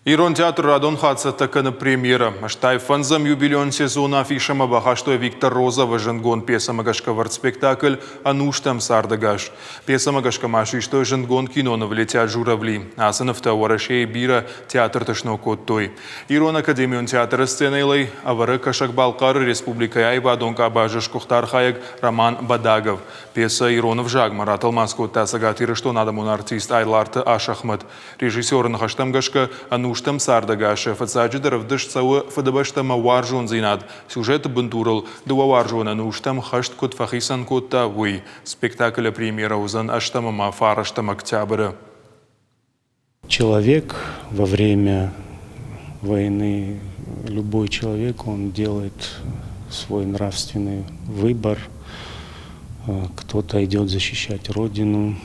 Ирон театр радон хатт цӕттӕ кӕны премьерӕ. Стай фӕндзӕм юбилейон сезоны афишӕмӕ бахастой Виктор Розовы зындгонд пьесӕмӕ гӕсгӕ вӕрд спектакль «Ӕнустӕм цардӕгас». Пьесӕмӕ гӕсгӕ ма систой зындгонд киноныв «Летят журавли». Ацы нывтӕ Уӕрӕсейы бирӕ театрты сног кодтой. Ирон академион театры сценӕйыл ӕй ӕвӕры Кӕсӕг-Балхъары республикӕйы аивадон къабазы сгуыхт архайӕг Роман Бадагов. Пьесӕ ирон ӕвзагмӕ ратӕлмац кодта Цӕгат Ирыстоны адӕмон артист Айларты Асӕхмӕт. Режиссеры ныхӕстӕм гӕсгӕ, ӕнустӕм цардӕгасы фыццаджыдӕр ӕвдыст цӕуы фыдыбӕстӕмӕ уарзондзинад, сюжеты бындурыл дыууӕ уарзон ӕнустӕм хӕст куыд фӕхицӕн кодта, уый. Спектаклы премьерӕ уыдзӕн ӕстӕм ӕмӕ фарӕстӕм октябры. Человек во время войны, любой человек, он делает свой нравственный выбор. Кто-то идет защищать Родину,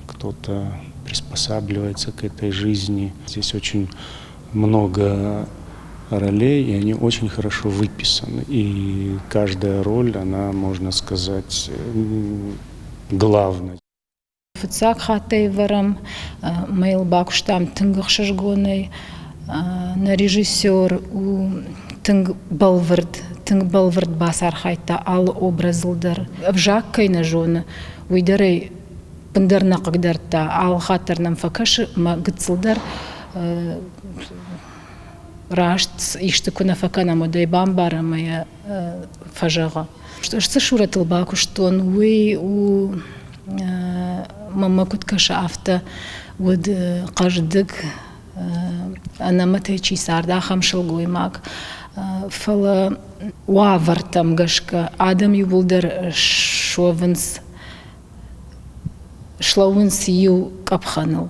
кто-то приспосабливается к этой жизни. Здесь очень много ролей, и они очень хорошо выписаны. И каждая роль, она, можно сказать, главная. Фыццаг хаттӕй вӕрӕм, мӕ йыл бакуыстам тынг ӕхсызгонӕй. Нӕ режиссер у тынг бӕлвырд, тынг бӕлвырд бацархайдта алы образыл дӕр. Ӕвзаг кӕй нӕ зоны, уый дӕр ӕй ӕппындӕр нӕ хъыгдардта. Алы хатт дӕр нӕм фӕкӕсы мӕ гыццыл дӕр раст исты куы нӕ фӕкӕнӕм, уӕд ӕй бамбарӕм ӕмӕ йӕ фӕзӕгъы. Цы сурӕтыл бакуыстон, уый у, мӕнмӕ куыд кӕсы, афтӕ уыд хъӕздыг, ӕнӕмӕтӕй чи цард, ахӕм сылгоймаг. Фӕлӕ уавӕртӕм гӕсгӕ адӕм иууылдӕр суӕвынц, слӕууынц иу къӕпхӕныл.